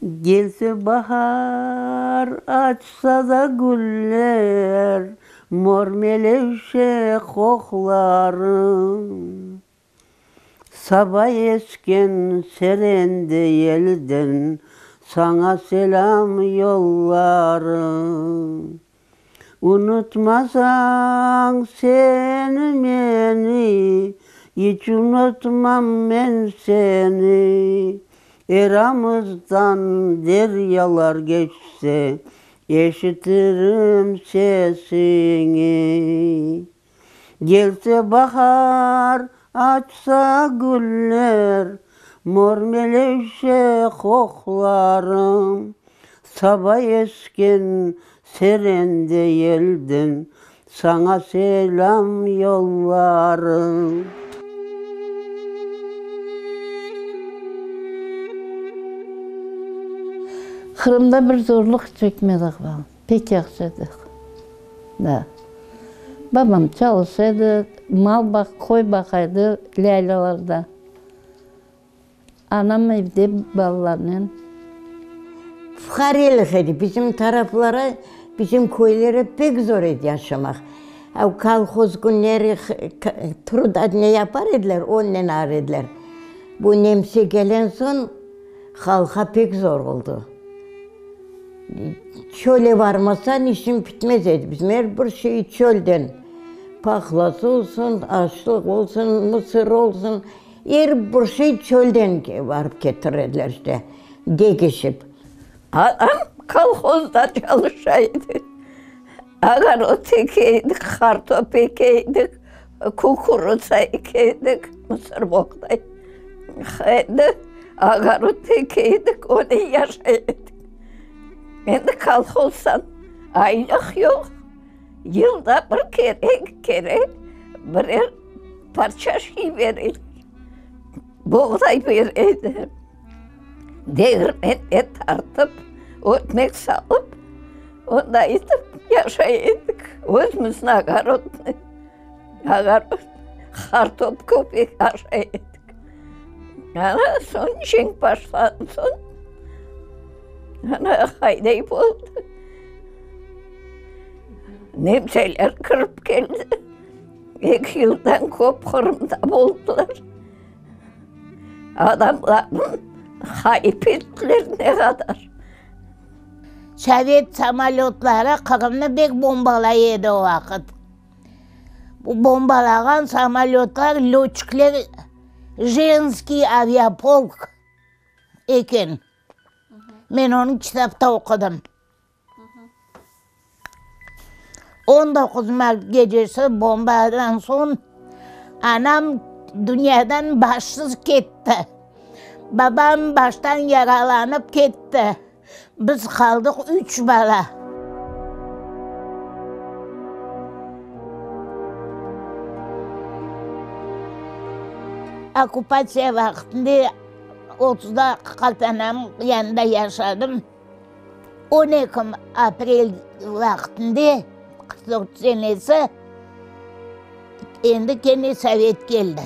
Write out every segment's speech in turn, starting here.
Gelse bahar, açsa da güller, Mor melevşe qoqlarım. Saba esken serende yelden Saña selâm yollarım. Unutmasañ sen meni, İç unutmam men seni. Eramızdan deryalar keçse, Eşitirim sesiñi. Gelse bahar, açsa güller, Mor melevşe qoqlarım. Saba esken serende yelden Saña selâm yollarım. Qırımda bir zorluq çekmedik, pek yahşı edik. Da. Babam çalışa edi, mal baq, qoy baqa edi yaylalarda. Anam evde balalarnen. Fuqarelik edi, bizim taraflara, bizim köylere pek zor edi yaşamaq. Kolhoz künleri truda ne yapar ediler, onnen ar ediler. Bu nemse kelen soñ halqa pek zor oldı. Çöle barmasañ işiñ bitmez edi. Bizim er bir şey çölden, paqlası olsun, aşlıq olsun, mısır olsun, er bir şey çölden barıp ketirir ediler işte, degişip. Anam kolhozda çalışa edi. Ağarot eke edik, qartop eke edik, kukuruzа eke edik, mısırboğday edi, ağarot eke edik, onı yaşay edik. Endi kolhozdan aylıq yoq, yılda bir kere, eki kere birer parça şey bere, boğday bere edi. Degirmende tartıp, ötmek salıp, onday etip yaşay edik. Özümizniñ ogorodnıy, ogorod, qartop köpek aşay edik. Ana, soñ cenk başlağan soñ, ana, qayday boldı. Nemseler kirip keldi, eki yıldan köp Qırımda boldılar. Adamlarnıñ ğayıp ettiler ne qadar. Sovet samolötları Qırımnı bek bombalay edi o vaqıt. Bu bombalağan samolötlar lötçikler Jenskiy aviapolk eken. Men onı kitapta oqudım. 19 mart gecesi bombadan soñ anam dünyadan başsız ketti. Babam baştan yaralanıp ketti. Biz qaldıq üç bala. Okkupatsiya vaqtında otuzda qartanam yanında yaşadım. 12 aprel vaqtında, 44 senesi, endi kene sovet keldi.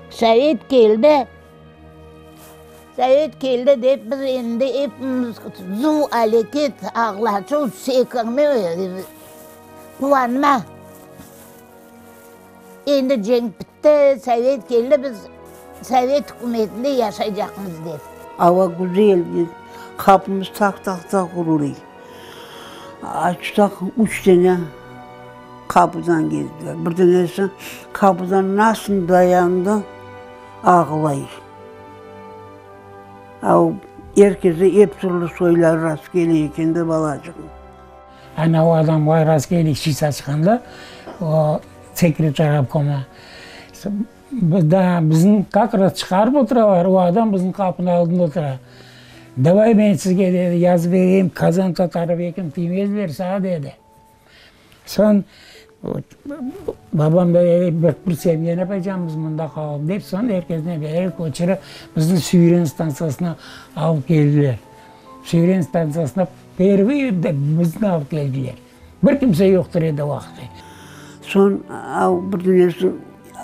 Sovet keldi, sovet keldi dep biz endi epimiz zuv aleket, ağlaşuv, sekirme, quvanma. Endi cenk bitti, sovet keldi, biz sovet ükümetinde yaşaycaqmız dep. Ava güzel, qapımız taq-taq-taq urulay. Açsaq, üç dene qapıdan keldiler. Bir denesi qapıdan nasıl dayandı, ağlay. Av, er kese ep türlü soyları rast kele eken de balacığım. Ana o adamğa rast keldik şiş saçqanda, o sekretar obkoma. Da bizni kak raz çıqarıp oturalar, o adam bizim qapınıñ aldında otura. Davay men sizge, dedi, yazıp bereyim, Kazan tatarı bekim tiymezler saña, dedi. Soñ babam da dedi, bir semya yapacaqmız mında qalıp, dep, soñ er kesni beraber köçürip, bizni Süyren stantsiyasına alıp keldiler. Süyren stantsiyasına pervıy bizni alıp keldiler. Bir kimse yoqtır edi o vaqıt. Soñ bir dinesi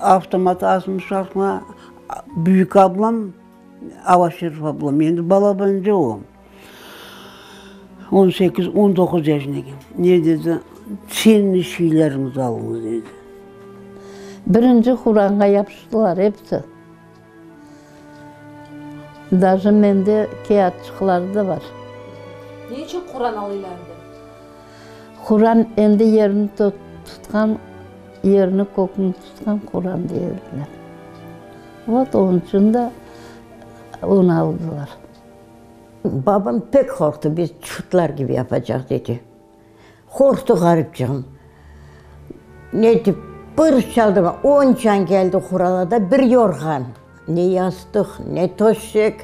avtomat asmış arqına, büyük ablam. Avaşerif ablam, endi balabanca o, on sekiz, on doquz yaşında eken, ne dedi, tsenniy şeyleriñizni alıñız, dedi. Birinci Quranğa yapıştılar episi. Daje mende kâğıtçıqları da bar. Ne içün Quran alıylar edi? Quran endi yerini tutqan, yerini köküni tutqan Quran dey ediler. Vot, onıñ içün de onı aldılar. Babam pek qorqtı, biz çutlar kibi yapacaq, dedi. Qorqtı ğaripçığım. Ne etip, bir çaldırma, oncan keldi Quralada bir yorğan, ne yastıq, ne töşek.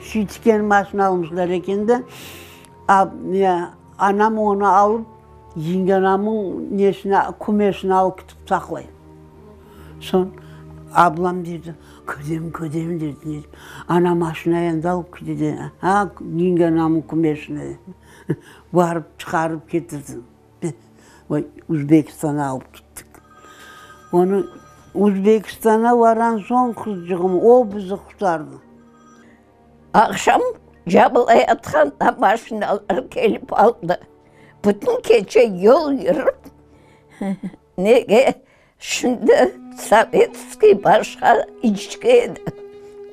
Şu tiken maşina almışlar eken de, anam onı alıp, yengenamnıñ nesine, kümeşine alıp ketip saqlay. Soñ ablam dedi, Ködem, ködem, dedi, ana maşina endi alıp kete, ha, yengenamnıñ kümeşine. Barıp çıqarıp ketirdim. Özbekistanğa alıp kettik. Onı Özbekistanğa varan soñ qızcığım, o bizi qurtardı. Aqşam cabılayatqanda maşinalar kelip aldı. Bütün gece yol yürip, nege Şimdi Sovetskiy başqa İçki edi.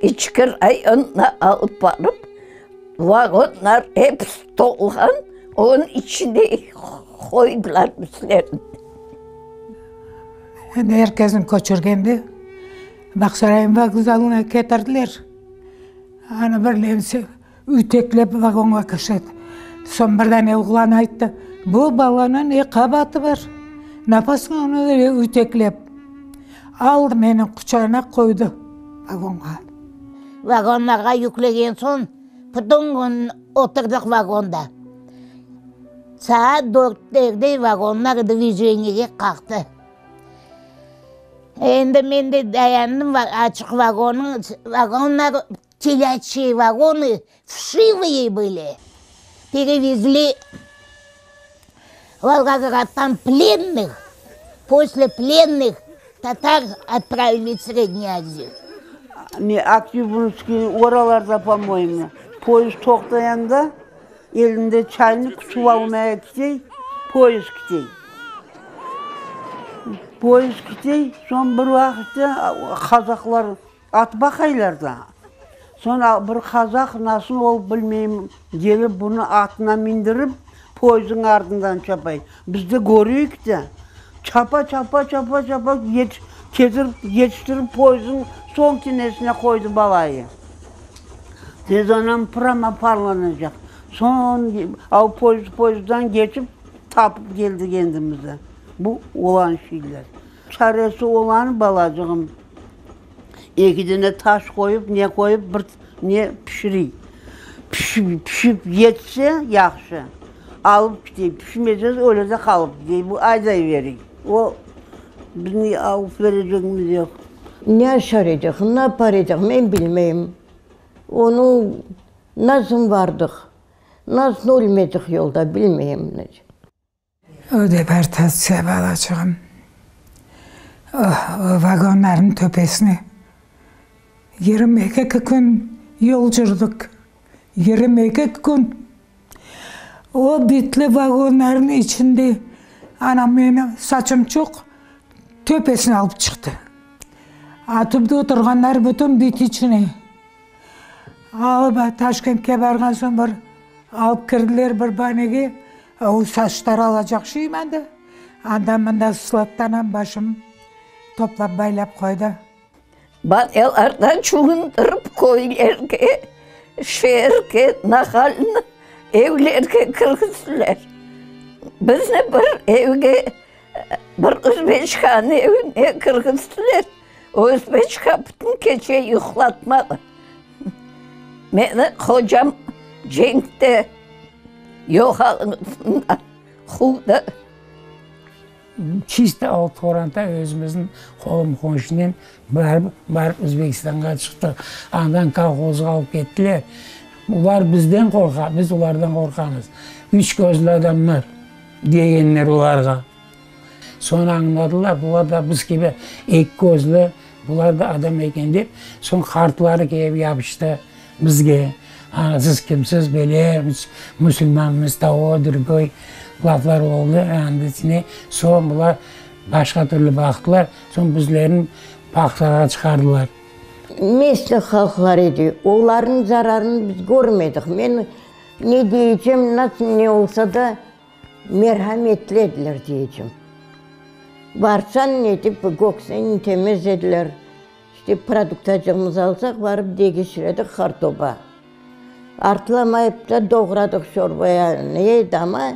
İçki rayonına alıp barıp, vagonlar episi tolğan, onıñ içine qoydılar bizlerni. Endi er kesni köçürgende Bağçasaray'nıñ vokzalına ketirdiler. Anı bir nemse üteklep vagonğa kirsetti. Soñ bir dane oğlan ayttı, Bu balanıñ ne qabaatı bar? Napasıñ onı öyle üteklep? Aldı meni quçağına qoydı vagonğa. Vagonlarğa yüklegen soñ, bütün kün oturdıq vagonda. Saat dörtlerde vagonlar dvijeniyege qalqtı. Endi men de dayandım, açıq vagonnıñ, vagonlar Telâçiy vagonı vşivıye bıli, perevezli Volgogradtan plennych, posle plennych tatar otpravili v Srednüyu Aziyu. Ne, Oktyabrskiy oralarda, po-moyemu, poyezd toqtayanda elinde çaynik suv almaya ketey, poyezd ketey. Poyezd ketey, soñ bir vaqıtta qazaqlar At baqaylar da. Soñ bir qazaq nasıl olıp bilmeyim, kelip bunı atına mindirip, poyezdniñ artından çapay. Biz de köreyik de. Çapa, çapa, çapa, çapa, ketirip yetiştirip poyezdniñ soñ tinesine qoydı balayı. Tez anam prama parlanacaq. Soñ av poyezd poyezddan keçip tapıp keldi kendimizi. Bu olan şeyler. Çaresi olan balacığım. Eki dene taş qoyıp, ne qoyıp, bir ne pişiriy. Pişip, pişip yetse yahşı, alıp ketey, pişmese öyle de qalıp ketey. Bu ayday beriy. O, bizni alıp berecegimiz yoq. Ne aşar edik, ne yapar edik, men bilmeyim. Onı nasıl vardıq, nasıl ölmedik yolda, bilmeyim. O deportatsiya, balaçığım, o vagonlarnıñ töpesine 22 kün yol curdıq, 22 kün. O bitli vagonlarnıñ içinde anam meni, saçım çoq, töpesine alıp çıqtı. A tüpte oturğanlar bütün bit içine. Alıp Taşkentke barğan soñ bir alıp kirdiler bir banege, O saçlar alacaq şeyim endi. Anda-mında ıslattı anam başım, toplap baylap qoydı. Banyalardan çuvundırıp köylerge, şeerge, nahalnı evlerge kirgizdiler. Bizni bir evge, bir özbeçkanıñ evine kirgizdiler. Özbeçka bütün gece yuqlatmadı. Meni qocam cenkte yoğalğanından quvdı. Çisto altı qoranta özümizniñ qolum-qonşunen barıp, barıp Özbekistanğa çıqtıq. Andan kolhozğa alıp kettiler. Olar bizden qorqa, biz olardan qorqamız. Üç közlü adamlar, degenler olarğa. Soñ añladılar, bular da biz kibi eki közlü. Bular da adam eken dep, soñ qartları kelip yapıştı bizge, Ana, siz kimsiz, böyle, biz musulmanmız, toho, drugoy laflar oldı, anda içine, soñ bular başqa türlü baqtılar, soñ bizlerni pahtağa çıqardılar. Mesli halqlar edi, olarnıñ zararını biz körmedik. Men ne deycem, nasıl ne olsa da, Merhametli ediler diyecem. Barsañ netip kökseni temez ediler. İşte produktacığımızı alsaq barıp degişir edik qartoba. Artılamayıp da doğradıq şorbaya ne edi amma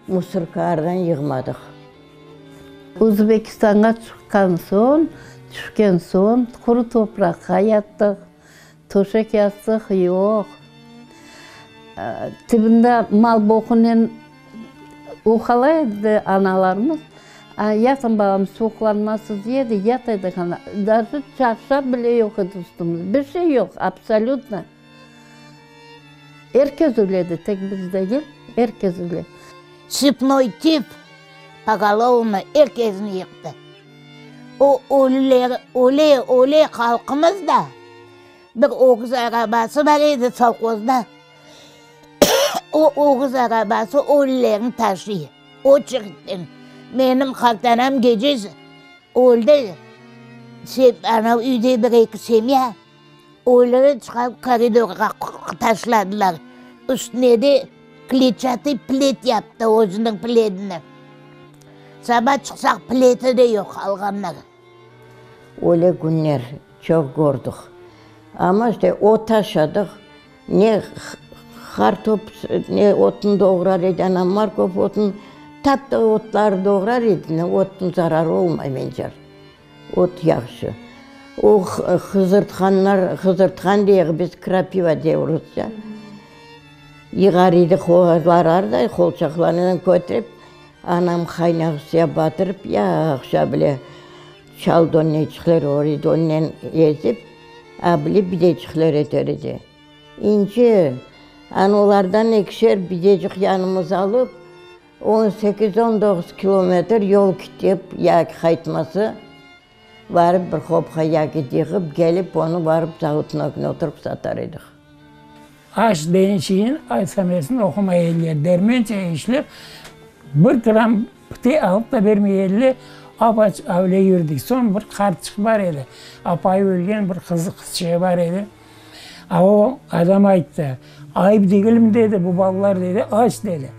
musurkalardan yığmadıq. Özbekistanğa çıqqan soñ, tüşken soñ quru topraqqa yattıq. Töşek yastıq yoq. Tibinde mal boqunen uqalay edi analarımız. Yatın balam, suvuqlanmasız diye de yata edik ana. Daje çarşaf bile yoq edi üstümizde. Bir şey yoq, absolyutno. Er kes öyle edi, tek biz degil, er kes öyle. Sipnoy tif pogolovno er kesni yıqtı. O ölüler, öle, öle halqımız da, bir ögüz arabası bar edi sovhozda, o ögüz arabası ölülerni taşıy, oçeredden. Menim qartanam gece öldi, anav üyde bir-eki semya, ölüni çıqarıp koridorğa taşladılar, üstüne de kletçatıy plet yaptı, özüniñ pledini. Saba çıqsaq, pleti de yoq, alğanlar. Öyle künler çoq kördik. Amma işte ot aşadıq, ne qartop, ne otnı doğrar edi anam, morkov otun, taptığı otları doğrar edi, ne otnıñ zararı olmay mence. Ot yahşı. O hızırtqanlar, hızırtqan deyik biz, krapiva dey rusça. Yığar edik olar da qolçaqlarnen köterip, anam qaynaq suya batırıp, yahşı bile çal döneçikler olur edi, onnen ezip, a bile bideçikler eter edi. İnce, ana olardan ekişer bidecik yanımıza alıp, on sekiz, on doquz kilometr yol ketip, yaki qaytması, Barıp bir hopqa yaki yığıp kelip, onı barıp zavutnıñ ögüne oturıp satar edik. Aş degen şeyin aytsamesini oqumay ediler. Dermence işlep, bir gram pite alıp da bermey ediler. Ap-aç avle yürdik. Soñ bir qartçıq bar edi. Apayı ölgen bir qızı, qızçığı bar edi. A o adam ayttı, Ayıp degilmi, dedi, bu balalar, dedi, aç, dedi.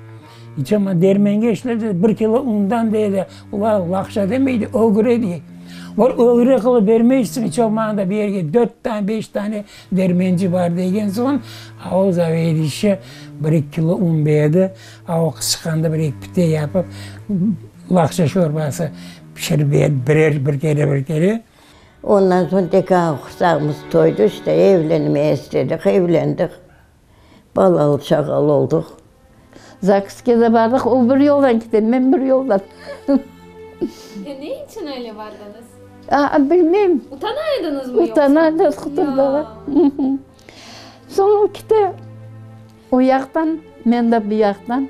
İç olmasa dermenge işlep, dedi, bir kilo undan, dedi, olar laqşa demeydi, ögüre dey. Olar ögüre qılıp bermeysiñ, iç olmağanda bir yerge dört tane, beş tane dermenci bar degen soñ, a o zavedişçi bir-eki kilo un berdi, a o qız çıqqanda bir-eki pite yapıp, laqşa şorbası pişirip berdi, birer, bir kere, bir kere. Ondan soñ tekrar qursağımız toydı, işte, evlenmeye istedik, evlendik, balalı-çağalı olduq. Zakske de bardıq, o bir yoldan kete, men bir yoldan. E ne içün öyle bardıñız? A, bilmeyim. Utana ediñizmi yoqsa? Utana edik, ya. Soñ o kete. O yaqtan, men de bu yaqtan.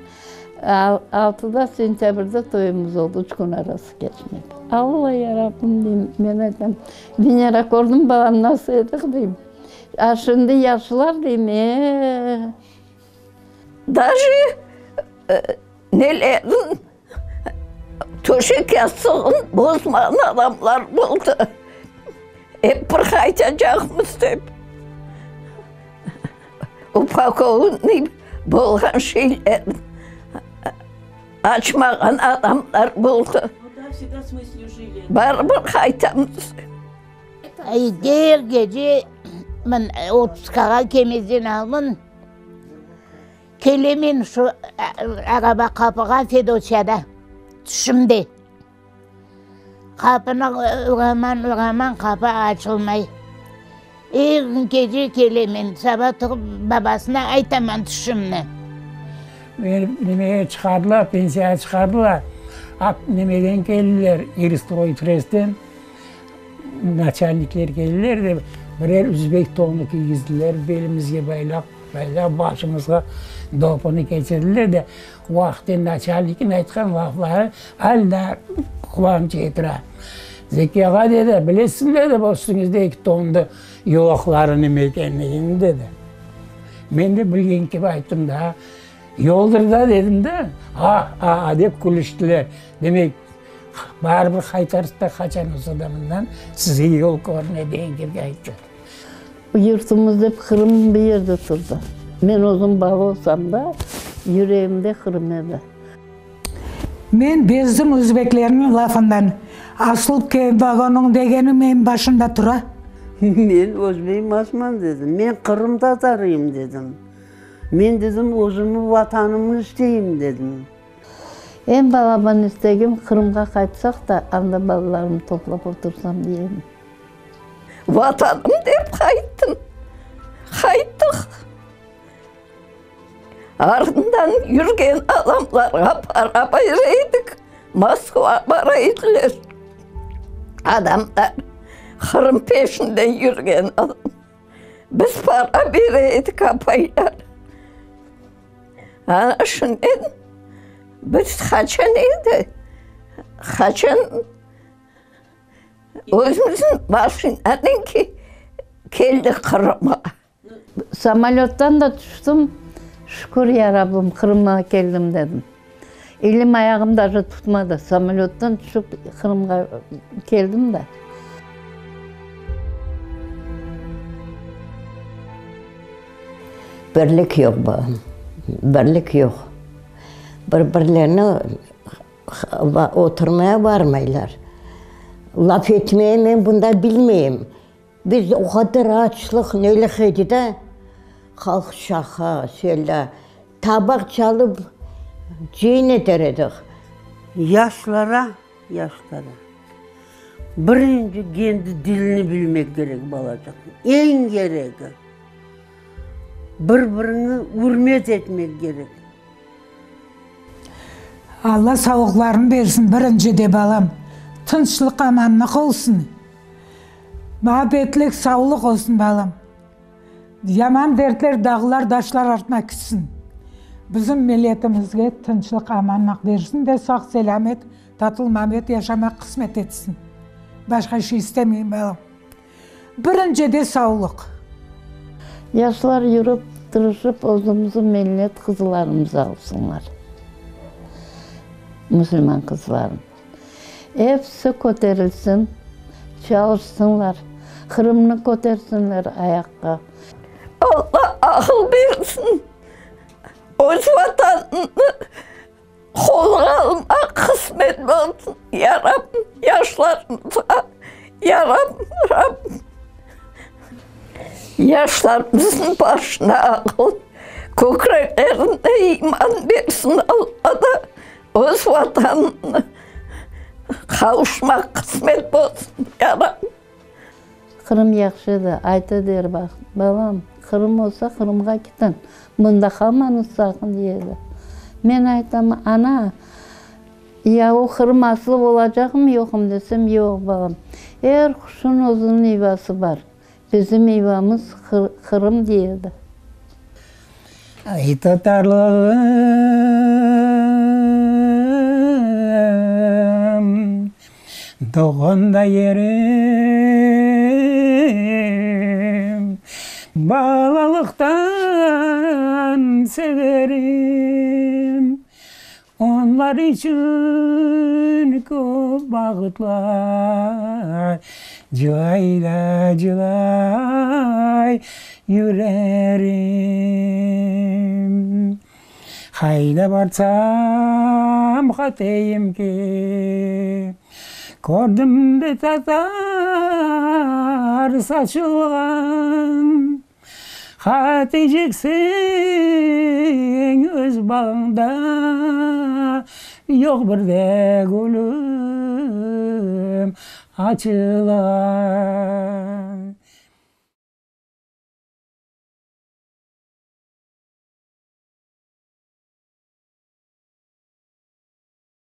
Altıda sentâbrde toyumız oldı, üç kün arası keçmedi. Alla, yarabbim, deyim, men aytam, Venera kördim, balam, nasıl edik, deyim. A şimdi yaşlar, deyim, e-e-e. Daje nelerin töşek yastığın bozmağan adamlar boldı. Ep bir qaytacaqmız dep. Upakovnıy bolğan şeyler açmağan adamlar boldı. Barıbir qaytamız. Er gece men otpuskağa kelmezden aldın kelemen şu araba qapığa Fedosiyada, tüşümde. Qapını uraman, uraman, qapı açılmay. Er gece kelemen, saba turıp babasına aytaman tüşümni. Meni nemege çıqardılar, pensiyağa çıqardılar. Ap nemeden keldiler, İrstroytrestten naçalnikler keldiler de, birer üzbek tonı kiygizdiler, belimizge baylap, baylap, başımızğa dopunı keçirdiler de, Vaqtı naçalnikiñ aytqan lafları al daa qulağım çekip tura. Zeki ağa, dedi, bilesiñ, dedi, bu üstüñizdeki tondı yolaqları neme ekenligini, dedi. Men de bilgen kibi ayttım da, yoldır da, dedim de, a-a-a dep külüştiler. Demek, baribir qaytarsız da, qaçan olsa da mından sizge yol körüne, degen kibi ayttılar. Yurtumız dep Qırım bir yerde turdı. Men özüm bala olsam da, yüregimde Qırım edi. Men bezdim özbeklerniñ lafından. Asıl vagonıñ degeni menim başımda tura. Men özbeyim asman dedim. Men qırımtatarıyım dedim. Men dedim özümi vatanımnı isteyim dedim. Eñ balaban istegim Qırımğa qaytsaq da, anda balalarımnı toplap otursam deyim. Vatanım dep qayttım. Qayttıq. Artından yürgen adamlarğa para bere edik, Moskva bara ediler. Adamlar, Qırım peşinden yürgen adam. Biz para bere edik apaylar. Ana şundan biz qaçan edi, qaçan özümizniñ maşinanen keldik Qırımğa. Samolöttan da tüştüm, şükür, ya Rabbim, Qırımğa keldim dedim. Elim ayağım daje tutmadı, samolöttan tüşip Qırımğa keldim de. Birlik yoq, balam, birlik yoq. Bir-birlerine oturmaya barmaylar. Laf etmeye men bunda bilmeyim. Biz o qadar açlıq nelik edi de, halq şaqa, sella, tabaq çalıp cıyın eter edik. Yaşlara, yaşlara birinci kendi dilini bilmek kerek balacıq, eñ keregi. Bir-birini ürmet etmek kerek. Alla savlıqlarını bersin birinci de balam, tınçlıq, amanlıq olsun. Muabbetlik, savlıq olsun, balam. Yaman dertler dağlar, taşlar artına kitsin. Bizim milletimizge tınçlıq, amanlıq bersin de sağ-selâmet, tatlı-mamet yaşamaq qısmet etsin. Başqa şey istemeyim, balam. Birinci de savlıq. Yaşlar yürip, tırışıp özümizin millet qızlarımızı alsınlar. Musulman qızların. Episi köterilsin, çalışsınlar, Qırımnı kötersinler ayaqqa. Alla aqıl bersin, öz Vatanını qolğa almaq qısmet bolsun, ya Rabbim, yaşlarımızğa, ya Rabbim, Rabbim. Yaşlarımıznıñ başına aqıl, kökreklerine iman bersin Alla da. Öz Vatanına qavuşmaq qısmet bolsun, ya Rabbim. Qırım yahşı edi, ayta der vaqıt, balam, Qırım olsa, Qırımğa ketiñ, mında qalmañız saqın, dey edi. Men aytam, ana, ya o Qırım asıl olacaqmı, yoqmı, desem, yoq, balam, er quşnıñ özüniñ yuvası bar, Bizim yuvamız Qırım dey edi. Ay tatarlığım, doğğan da yerim, Balalıqtan severim. Onlar içün köp vaqıtlar cılay da cılay yürerim. Qayda barsam qateyim ki, kördim de tatar saçılğan. Qateceksiñ öz bağıñda, yoq bir de gülüm açılğan.